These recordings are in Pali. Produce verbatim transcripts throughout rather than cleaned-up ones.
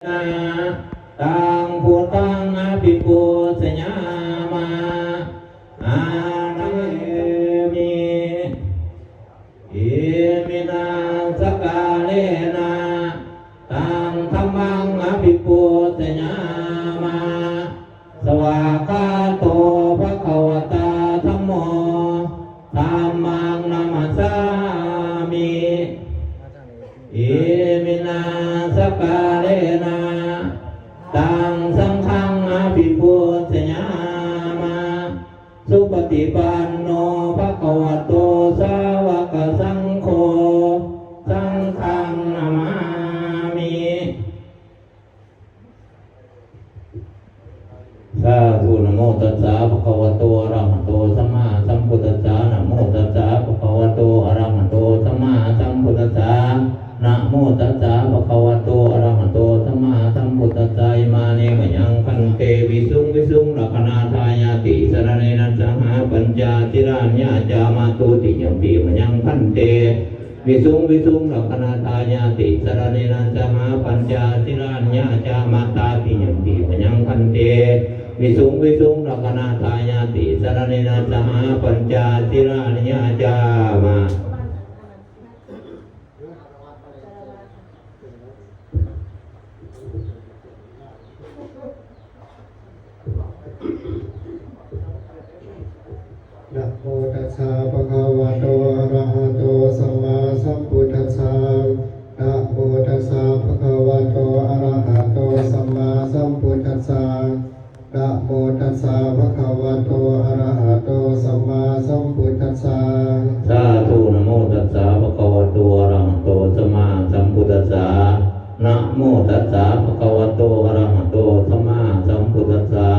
Taṃ buddhaṃ abhipūjayāma. Ārāmi. Iminā sakkārena taṃ dhammaṃ abhipūjayāma. Svākkhāto bhagavatā dhammo, dhammaṃ namassāmi. Iminā sakkārena taṃ saṅghaṃ abhipūjayāma. Supaṭipanno bhagavato sāvakasaṅgho, saṅghaṃ namāmi. Sādhu. Namo tassa bhagavato arahato sammāsambuddhassa. Namo tassa bhagavato arahato sammāsambuddhassa. Namo tassa bhagavato arahato sammāsambuddhassa. Imāni mayaṃ bhante visuṃ visuṃ rakkhaṇatthāya tisaraṇena saha pañca sīlāni yācāma. Dutiyampi mayaṃ bhante visuṃ visuṃ rakkhaṇatthāya tisaraṇena saha pañca sīlāni yācāma. Tatiyampi mayaṃ bhante visuṃ visuṃ rakkhaṇatthāya tisaraṇena saha pañca sīlāni yācāma. Namo tassa bhagavato arahato sammāsambuddhassa. Namo tassa bhagavato arahato sammāsambuddhassa. Namo tassa bhagavato arahato sammāsambuddhassa. Sādhu. Namo tassa bhagavato arahato sammāsambuddhassa. Namo tassa bhagavato arahato sammāsambuddhassa.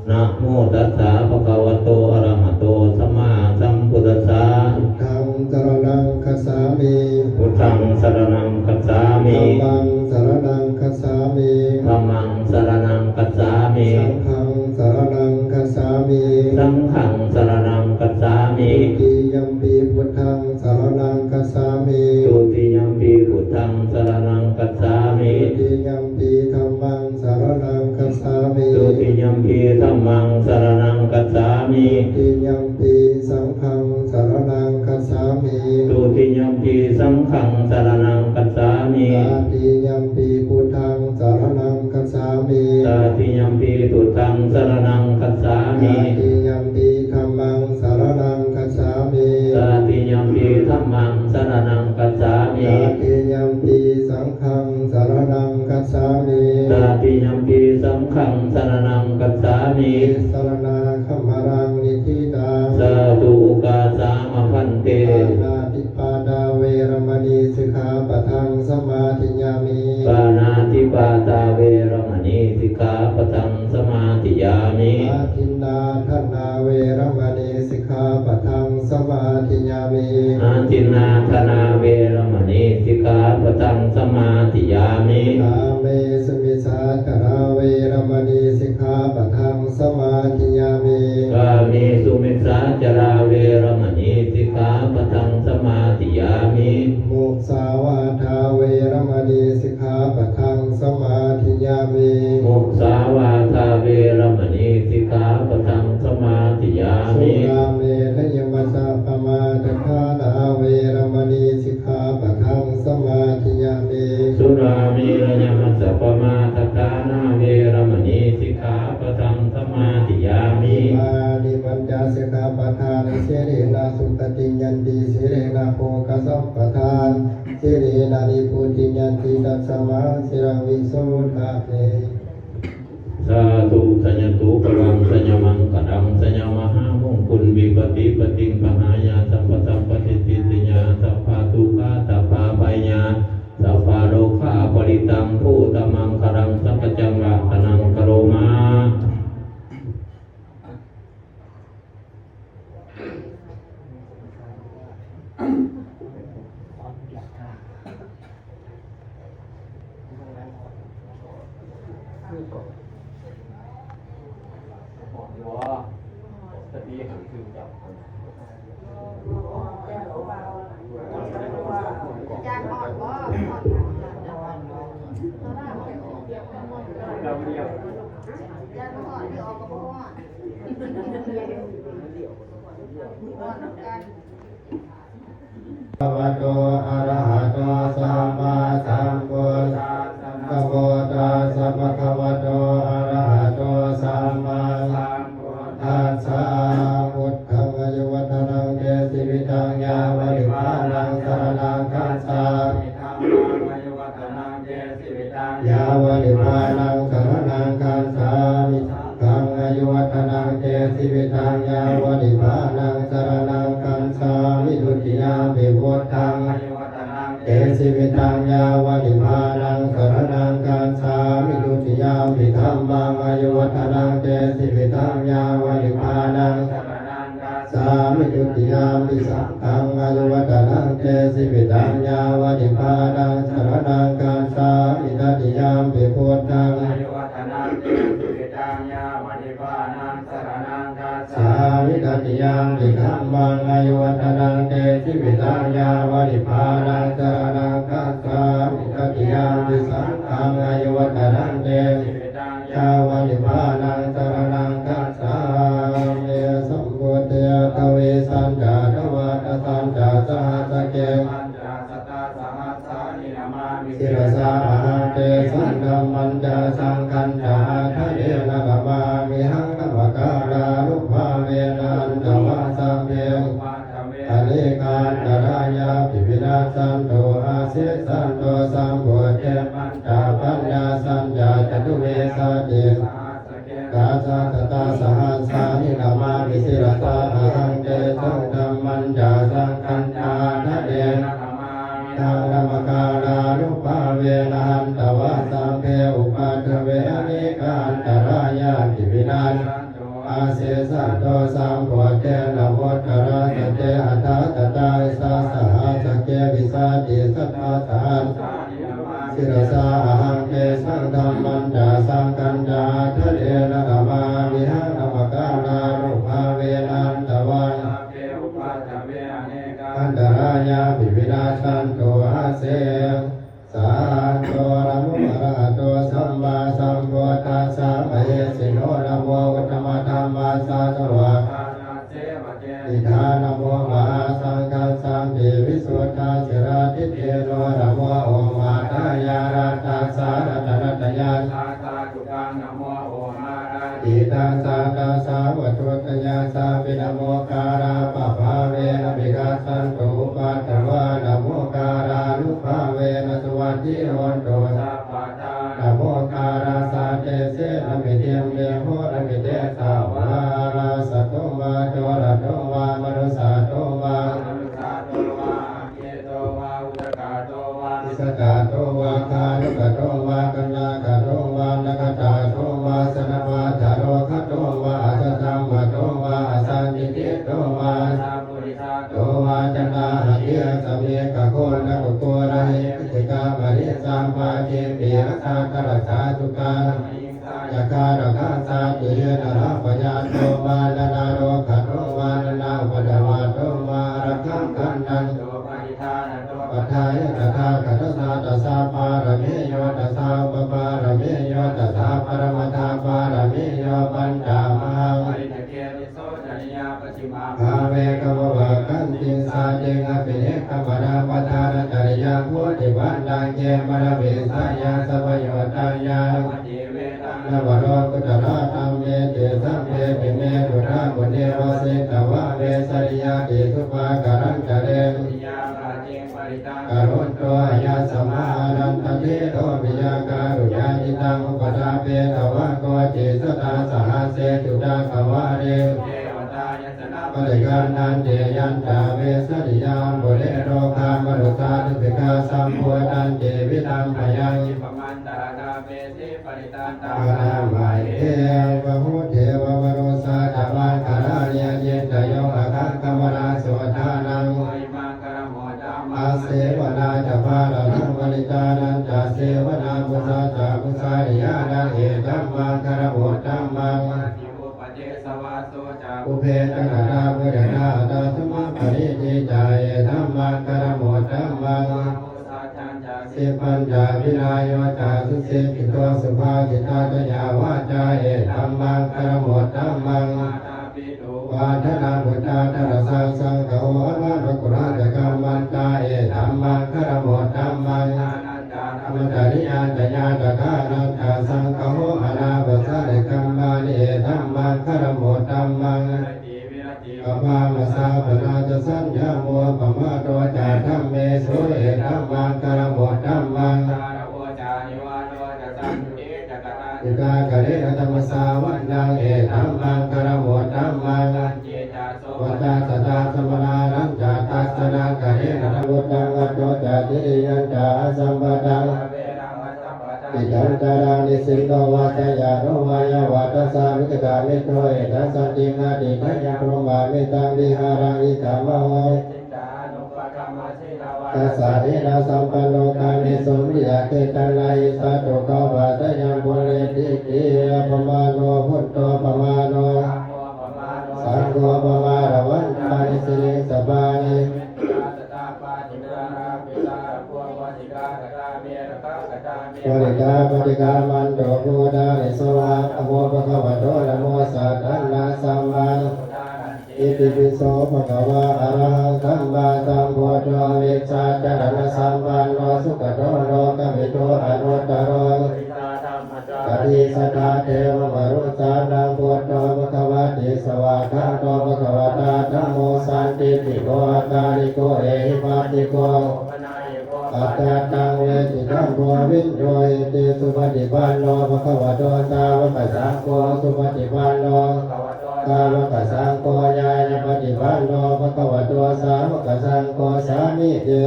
Namo tassa bhagavato arahato sammāsambuddhassa. Buddhaṃ saraṇaṃ gacchāmi. Buddhaṃ saraṇaṃ gacchāmi. Dhammaṃ saraṇaṃ gacchāmi. Dhammaṃ saraṇaṃ gacchāmi. Saṅghaṃ saraṇaṃ gacchāmi. Saṅghaṃ saraṇaṃ gacchāmi. Dutiyampi buddhaṃ saraṇaṃ gacchāmi. Dutiyampi buddhaṃ saraṇaṃ gacchāmi. Dutiyampi dhammaṃ saraṇaṃ gacchāmi. Dutiyampi dhammaṃ saraṇaṃ gacchāmi. Dutiyampi saṅghaṃ saraṇaṃ gacchāmi. Dutiyampi saṅghaṃ saraṇaṃ gacchāmi. Tatiyampi buddhaṃ saraṇaṃ gacchāmi. Tatiyampi buddhaṃ saraṇaṃ gacchāmi. Tatiyampi dhammaṃ saraṇaṃ gacchāmi. Tatiyampi dhammaṃ saraṇaṃ gacchāmi. Tatiyampi saṅghaṃ saraṇaṃ gacchāmi. Tatiyampi saṅghaṃ saraṇaṃ gacchāmi. Tisaraṇagamanaṃ niṭṭhitaṃ. Sādhu. Ukāsa mā bhante. Pāṇātipātā veramaṇī sikkhāpadaṃ samādiyāmi. Pāṇātipātā veramaṇī sikkhāpadaṃ samādiyāmi. Adinnādānā veramaṇī sikkhāpadaṃ samādiyāmi. Adinnādānā veramaṇī sikkhāpadaṃ samādiyāmi. Kāmesu micchācārā veramaṇī sikkhāpadaṃ samādiyāmi. Kāmesu micchācārā veramaṇī sikkhāpadaṃ samādiyāmi. Musāvādā veramaṇī sikkhāpadaṃ samādiyāmi. Musāvādā veramaṇī sikkhāpadaṃ samādiyāmi. Surāmerayamajjapamādaṭṭhānā veramaṇī sikkhāpadaṃ samādiyāmi. Surāmerayamajjapamādaṭṭhānā veramaṇī sikkhāpadaṃ samādiyāmi. Imāni pañca sikkhāpadāni. Sīlena sugatiṃ yanti, sīlena bhogasampadā, sīlena nibbutiṃ yanti, tasmā sīlaṃ visodhaye. Sādhu. Jayanto balaṃ jayamaṅgalaṃ, jayamahāmaṅgalaṃ, vipattipaṭibāhāya, sabbasampattisiddhiyā, sabbadukkhā sabbabhayā, sabbarogā parittaṃ, bhūtamaṅgalaṃ, sabbajaṃ rakkhaṇaṃ karoma. อาจารย์ฮอดบ่ ฮอดบ่ Bhagavato arahato sammāsambuddhassa. Namo tassa bhagavato arahato sammāsambuddhassa. Buddhaṃ āyuvaḍḍhanaṃ te jīvitaṃ yāva nibbānaṃ saraṇaṃ gacchāmi. Dhammaṃ āyuvaḍḍhanaṃ te jīvitaṃ yāva nibbānaṃ saraṇaṃ gacchāmi. Saṅghaṃ āyuvaḍḍhanaṃ te jīvitaṃ yāva nibbānaṃ saraṇaṃ gacchāmi. Dutiyampi buddhaṃ āyuvaḍḍhanaṃ te jīvitaṃ yāva nibbānaṃ saraṇaṃ gacchāmi. Dutiyampi dhammaṃ āyuvaḍḍhanaṃ te jīvitaṃ yāva nibbānaṃ saraṇaṃ gacchāmi. Dutiyampi saṅghaṃ āyuvaḍḍhanaṃ te jīvitaṃ yāva nibbānaṃ saraṇaṃ gacchāmi. Tatiyampi buddhaṃ āyuvaḍḍhanaṃ te jīvitaṃ yāva nibbānaṃ saraṇaṃ gacchāmi. Tatiyampi dhammaṃ āyuvaḍḍhanaṃ te jīvitaṃ yāva nibbānaṃ saraṇaṃ gacchāmi. Tatiyampi saṅghaṃ āyuvaḍḍhanaṃ te jīvitaṃ yāva nibbānaṃ saraṇaṃ gacchāmi. Sambuddhe aṭṭhavīsañca dvādasañca sahassake pañcasatasahassāni namāmi sirasā ahaṃ. Tesaṃ dhammañca saṅghañca ādarena namāmihaṃ. Namakārānubhāvena hantvā sabbe upaddave anekā antarāyāpi vinassantu asesato. Sambuddhe pañcapaññāsañca catuvīsati sahassake dasasatasahassāni namāmi sirasā ahaṃ. Tesaṃ dhammañca saṅghañca ādarena namāmihaṃ. Namakārānubhāvena hantvā sabbe upaddave anekā antarāyāpi vinassantu asesato. Sambuddhe navuttarasate aṭṭhacattāḷīsasahassake vīsatisatasahassāni namāmi sirasā ahaṃ. Tesaṃ dhammañca saṅghañca ādarena namāmihaṃ. Namakārānubhāvena hantvā sabbe upaddave anekā antarāyāpi vinassantu ase sato. Namo arahato sammāsambuddhassa mahesino. Namo uttamadhammassa svākkhātasseva tenidha. Namo mahāsaṅghassāpi visuddhasīladiṭṭhino. Namo omātyāraddhassa ratanattayassa sādhukaṃ. Namo omātyāraddhassa vatthuttayassapi. Namokārappabhāvena vigacchantu upaddavā. Namokārānubhāvena suvatthi hotu sabbadā. Namokārassa tejena vidhimhi homi tejavā. Arāsatho vā corattho vā manussattho vā pisācattho vā khāṇukattho vā nakkhattattho vā janapadarogattho vā asaddhammattho vā asandiṭṭhito vā asappurisattho vā caṇḍahatthiasmiṃ khaggena kukkurahi kaṇṭikā maṇisappaṭiviya aṭṭhārasa sūkara yakkharakkhasādīhi nānābhayattho vā nānārogattho vā nānāupaddavattho vā ārakkhaṃ gaṇhantu paṭiggaṇhatu. Padaññāya tathāgatassa dasa pāramiyo dasa upapāramiyo dasa paramatthapāramiyo pañca mahā bhāve gāmavakkantiṃ jātiṃ abhinikkhamanaṃ padhānacariyaṃ bodhipallaṅke māravijayaṃ sabbaññutañāṇappaṭivedhaṃ navalokuttaradhammeti sabbepime buddhaguṇe bhāsitavā vesāliyā tīsuloka karonto āyasmā ānandatthero viya kāruññacittaṃ upaṭṭhapetvā koṭisatasahassesu cakkavāḷesu devatā yassāṇaṃ paṭiggaṇhanti yañca vesāliyā pure rogā manussā dukkhikā sampūrṇā tividhaṃ bhayaṃ khippamantaradhāpesi parittaṃ taṃ gaṇhāma he. Bahū devā manussā ca maṅgalāni acintayuṃ ākaṅkhamānā sotthānaṃ asevanā ca bālānaṃ paṇḍitānañca sevanā pūjā ca pūjanīyānaṃ etammaṅgalamuttamaṃ. Pubbe ca katapuññatā attasammāpaṇidhi ca etammaṅgalamuttamaṃ. Sippañca vinayo ca susikkhito subhā Jitajñā vācā etam maṅgalam uttamaṃ. Vādanā puttadārassa saṅgaho anākulā ca kammantā etam maṅgalam uttamaṃ. Brahmacariyañca ñātakānañca saṅgaho anāpasārikammāni etam maṅgalam uttamaṃ. Āpamāsāpanā ca saññamo appamādo ca dhammesu etam maṅgalam uttamaṃ. Sāravuccāhipatī ca kāruññitākārena dhammassavanaṃ etam maṅgalam uttamaṃ. Vācāsaddhammaṃ samaṇānañca dassanakaṃ etam uttamaṃ. Attho ca tiriyañca asambādhaṃ tiṭṭhañcaraṃ nisinno vā sayāno vā yāvatassa vigatamiddho etaṃ santiṃ adhiṭṭheyya brahmametaṃ vihāraṃ idhamahosi. Dassānena sampanno kāmesu vineyya gedhaṃ na hi jātu gabbhaseyyaṃ punaretīti. Appamāṇo buddho pamāṇo saṅgho pamāṇavantāni siriṃsapāni parittā paṭikkamantu bhūtāni. Sohaṃ namo bhagavato namo sattannaṃ sammāsambuddhānaṃ. Itipi so bhagavā arahaṃ sammāsambuddho vijjācaraṇasampanno sugato lokavidū anuttaro purisadammasārathi satthā devamanussānaṃ buddho bhagavāti. Svākkhāto bhagavatā dhammo sandiṭṭhiko akāliko ehipassiko opanayiko paccattaṃ veditabbo viññūhīti. Supaṭipanno bhagavato sāvakasaṅgho, ujupaṭipanno sāvakasaṅgho, ñāyapaṭipanno bhagavato sāvakasaṅgho, sāmīci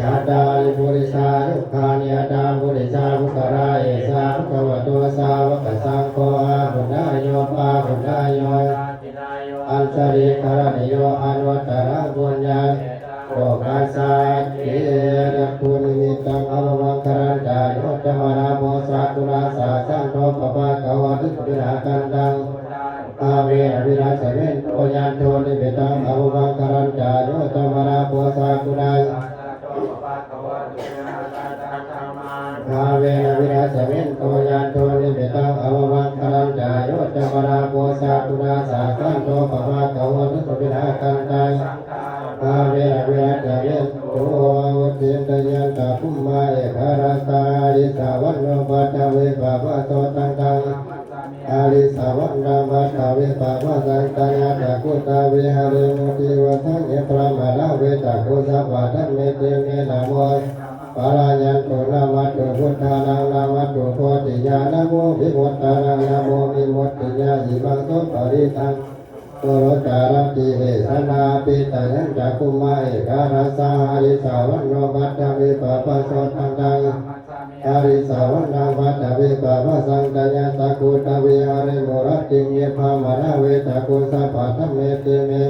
cattāri purisayugāni aṭṭha purisapuggalā, esa bhagavato sāvakasaṅgho, āhuneyyo pāhuneyyo dakkhiṇeyyo añjalikaraṇīyo anuttaraṃ puññakkhettaṃ lokassāti. Yakkhunimittam avamaṅgalañca yo cāmanāpo sakuṇassa saddo pāpaggaho dussupinaṃ akantaṃ bhāvena vinassetu. Yakkhunimittam avamaṅgalañca yo cāmanāpo sakuṇassa bhāvena vinassetu. Yakkhunimittam avamaṅgalañca yo cāmanāpo sakuṇassa saddo pāpaggaho dussupinaṃ akantaṃ bhāvena vinassetu. Uddissanti yantā bhummā ekarājā harissavaṇṇo paṭhavippabhāso taṃ taṃ harissavaṇṇaṃ paṭhavippabhāsaṃ tayajja guttā viharemu divasāni brahmagaṇā. Vedagu sabbadhamme te me namo pālayantu. Namatthu buddhānaṃ namatthu bodhiyā namo vimuttānaṃ namo vimuttiyā. Imaṃ so parittaṃ guttaraṃ desināpi. Tañca bhummā ekarājā harissavaṇṇo paṭhavippabhāso taṃ taṃ harissavaṇṇaṃ paṭhavippabhāsaṃ tayajja guttā viharemu rattiṃ ye brāhmaṇā. Vedagu sabbadhamme te me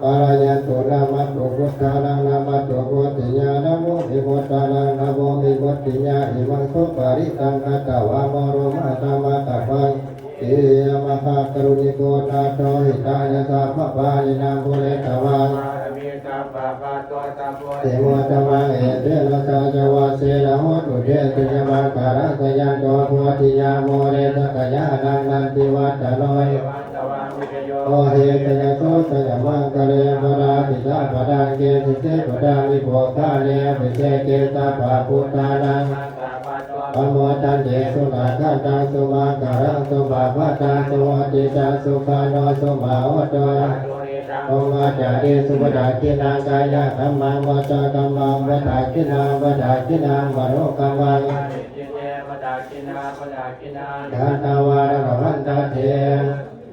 pālayantu. Namatthu buddhānaṃ namatthu bodhiyā namo vimuttānaṃ namo vimuttiyā. Imaṃ so parittaṃ katvā moro mahatma kappati mahākāruṇiko nātho hitāya sabbapāṇinaṃ pūretvā pāramī sabbā patto sambodhimuttamaṃ. Etena saccavajjena hotu te jayamaṅgalaṃ. Jayanto bodhiyā mūle sakyānaṃ nandivaḍḍhano evaṃ tvaṃ vijayo hohi jayassu jayamaṅgale aparājitapallaṅke sīse paṭhavipokkhare abhiseke sabbabuddhānaṃ aggappatto pamodati. Sunakkhattaṃ sumaṅgalaṃ supabhātaṃ suhuṭṭhitaṃ sukhaṇo sumuhutto ca suyiṭṭhaṃ brahmacārisu padakkhiṇaṃ kāyakammaṃ vācākammaṃ padakkhiṇaṃ padakkhiṇaṃ manokammaṃ katvāna labhantatthe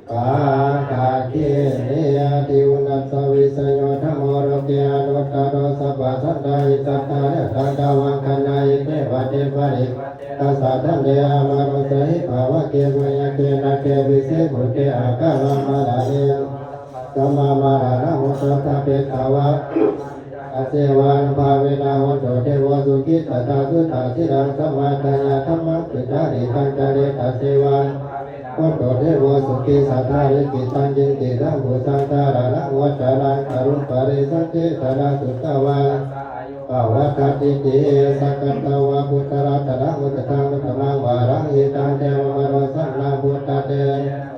padakkhiṇe. Iti uṇhissavijayo dhammo loke anuttaro sabbasattahitatthāya taṃkhaṇaṃ gaṇhāhi devate parivaṭṭenāsaddhaṃ. Te amanussāhi pāvake bhummāke nāge vise buddhe akālamaraṇena sammāraṇaṃ mutto ṭhapetvā asevānubhāvena hotu devo sukhī sadā. Suddhasīlaṃ samādāya dhammaṃ sudhāriṃ ācare tathevānubhāvena hotu devo sukhī sadā. Likkhitaṃ cintitaṃ pūjaṃ dhāraṇaṃ vācanaṃ garuṃ paresaṃ desanaṃ sutvā Pavatthatīti. Sakkatvā buddharatanaṃ osathaṃ uttamaṃ varaṃ hitaṃ devamanussānaṃ buddhatejena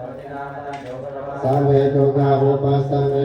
sabbe dukkhā vūpasamentu.